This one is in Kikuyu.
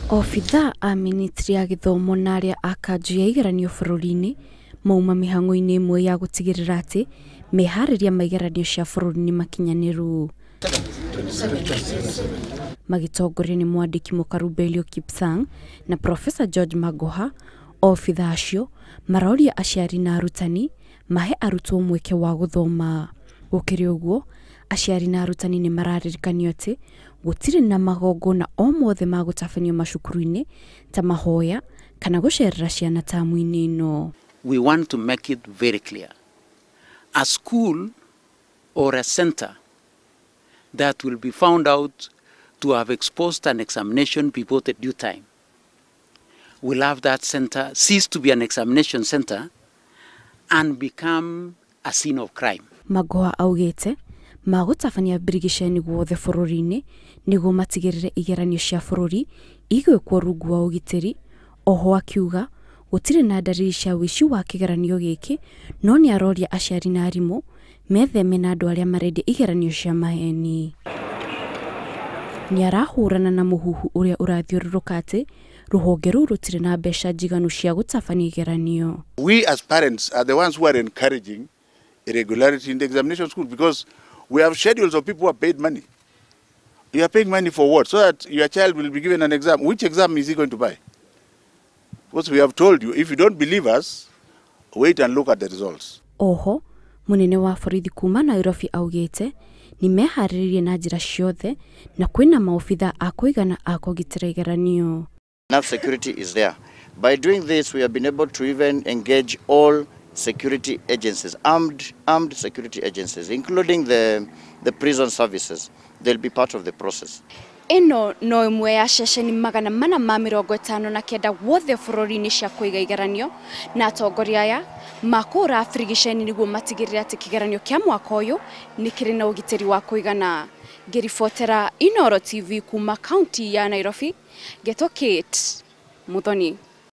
Obithaa a mĩnĩstrĩ ya gĩthomo na arĩa a kanjũ ya igeranio bũrũri-inĩ mauma mĩhang'o-inĩ ĩmwe ya gũtigĩrĩra atĩ meharĩria ma igeranio cia bũrũri nĩ makinyanĩru. Magĩtongorio nĩ mwandĩki mũkaru Belio Kipsang na Professor George Magoha, obithaa acio maroria aciari na arutani mahe arutwo mweke wa gũthoma. Gũkĩrĩ ũguo, aciari na arutani nĩ mararirikanio atĩ gũtirĩ na magongona o mothe ma gũtabanio macukuru-inĩ ta mahoya kana gũcerera ciana tamu-inĩ ĩno. We want to make it very clear. A school or a center that will be found out to have exposed an examination before the due time will have that center cease to be an examination center and become a scene of crime. Magoha augĩte magũtabania birigiceni guothe bũrũri-inĩ nĩguo matigĩrĩre igeranio cia bũrũri igwĩkwo rungu wa ũgitĩri. Oho akiuga gũtirĩ na ndariri cia ũici wa kĩgeranio gĩkĩ, no nĩ aroria aciari na arimũ metheme na andũ arĩa marendia igeranio cia maheni. Nĩ arahũrana na mũhuhu ũrĩa ũrathiũrũrũka atĩ rũhonge rũu rũtirĩ na mbeca njiganu cia gũtabania igeranio. We as parents are the ones who are encouraging irregularity in the examination school because we have schedules of people who are paid money. You are paying money for what? So that your child will be given an exam. Which exam is he going to buy? Because we have told you, if you don't believe us, wait and look at the results. Oho, munene wa borithi kuma Nairobi augĩte nĩ meharĩrĩirie na njĩra ciothe na kwĩna maobitha a kũigana a kũgitĩra igeranio. Enough security is there. By doing this, we have been able to even engage all security agencies, armed security agencies, including the prison services. They'll be part of the process. Ĩno no ĩmwe ya ceceni 459 guothe bũrũri-inĩ cia kũiga igeranio, na atongoria aya makũra birigiceni nĩguo matigĩrĩre atĩ kĩgeranio kĩa mwaka ũyũ nĩ kĩrĩ na ũgitĩri wa kũigana. Ngĩribotera Inooro TV kuma kaunti ya Nairobi, Ngeto Kate Muthoni.